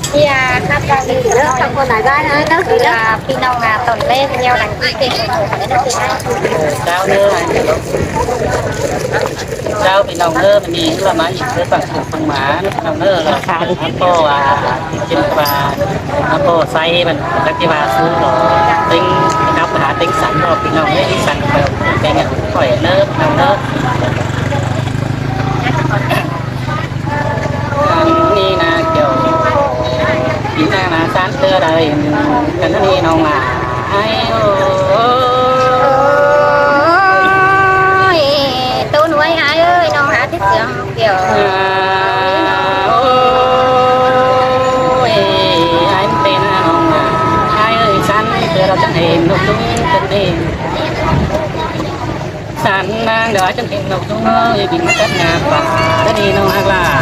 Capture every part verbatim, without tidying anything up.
Sia khắp gia đình, khắp con là gái nữa, nó cứ là phi nông là tổng lễ với nhau đăng ký kênh. Chào nữa. Chào phi nông nữa, mình đi là máy, cứ bằng sự phương mà, phi nông nữa là khá đi. Nó có, à, trên và nó có say, mình các cái bà xuống rồi. Tính khắp hà tính sẵn rồi, phi nông ấy, sẵn rồi, cái nhận khỏi nữa, phi nông nữa. Ăn ni na kiểu đi na na san tơ đời, cần ni nông mà ai ơi. Ôi, tôi nuôi ai ơi, nông hả thích sướng kiểu. À, ôi, anh tên là nông mà ai ơi, san tơ đời chẳng hề nông chúng cần đi. Săn đang đó chân tình nông chúng ơi, bình cất nhà bà, đã đi nông hạt là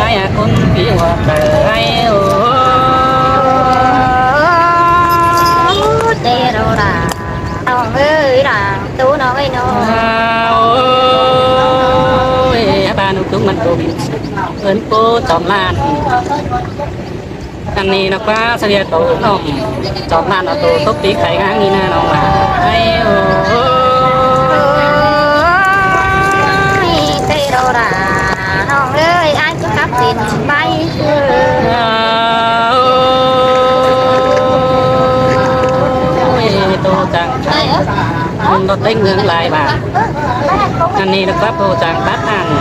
ai à, con phí hoa cờ ai ô. Tê rô đà, nông ơi đà, tú nông ơi nông. À, ôi, bà nông chúng mình cô bình ơn cô tóm lan. Ăn ni nó quá sao vậy, tổ nông, tóm lan nó tổ tốc tí cái ngang ni na nông mà ai ô. Ôi, tê rô đà, nông ơi, ai cứ cắp tiền bay. À, ôi, tô chàng, nó tính ngưỡng lại bà. Ăn ni nó cắp tô chàng tắt ăn,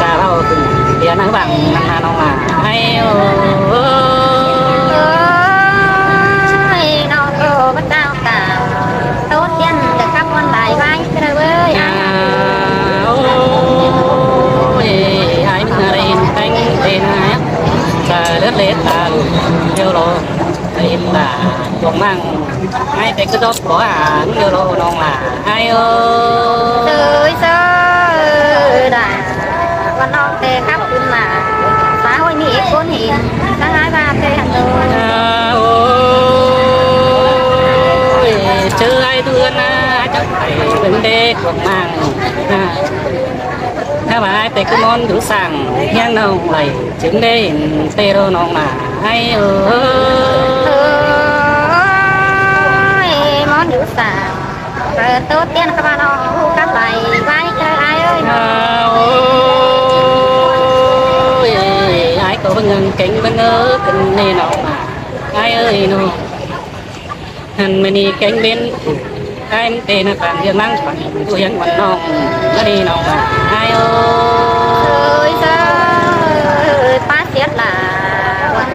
chà bao, tiền nó bằng, ăn na nông mà ai ô. Ôi, nông cô bắt tao cả, tốt tiên được cắp con bài vai, cái đó ơi. À, ôi, ai mà đây, tánh tên ai, chà lướt lết ta, yêu lo, tên là Tuồng Mang. Ai té cứ dốc có à, nó lô nông à, ai ơi. Tơi sơ đà, con nông té khắp cún mà, xã hội Mỹ con hình, sáng ai ba té hẳn rồi. À, ôi, chứ ai thương à, chắc phải vấn đề Tuồng Mang. À. Há bái té cứ món thứ sàng, hiang nông lầy, chứng đê, tê rô nông mà, ai ơi. Ôi, món thứ sàng, ờ, tốt tiên các bạn họ, hú cắp lầy, vai, trời ai ơi. À, ôi, ai có bưng ngân kính bưng ớ, cần nê nông mà, ai ơi, nông. Hăn mê ni kéng bên, ai mê tê na pang hiên mang pang tu hiên quần nông, mê ni nông mà, ai ơi. Ơi, ơi, pá siết là,